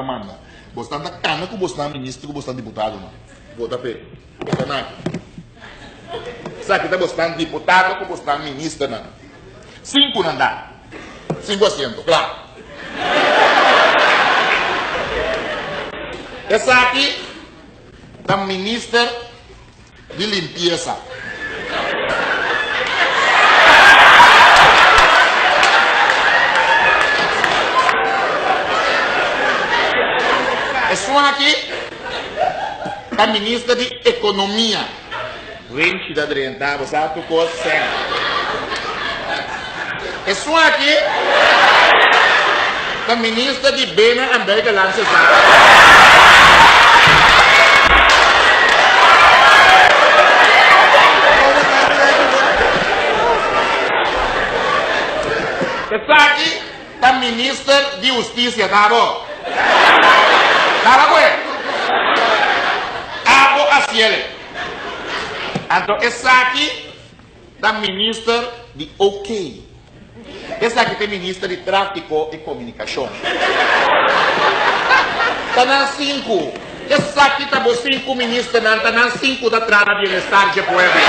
ta manda. Bosnan ta kana ku bosnan minister ku bosnan diputadonan. Vota p'e. Vota naki. Esaki ta bosnan diputado ku bosnan ministernan. Sinku nan da. Sinku asiento, kla. Esaki ta minister di limpiesa. Esun aki ta minister di ekonomia. Renchi ta drenta, bo sa tur kos sèn. Esun aki ta minister di Binnen en Buitenlandse Zaken. Esaki ta minister di Hustisia, ta bo? Kaba ku e? Abo hasiele. Anto esaki ta minister di OK. Esaki ta e minister di Tráfiko i Komunikashon. Ta nan sinku. Esaki ta bo sinku ministernan, ta nan sinku ta traha na bienestar dje pueblo.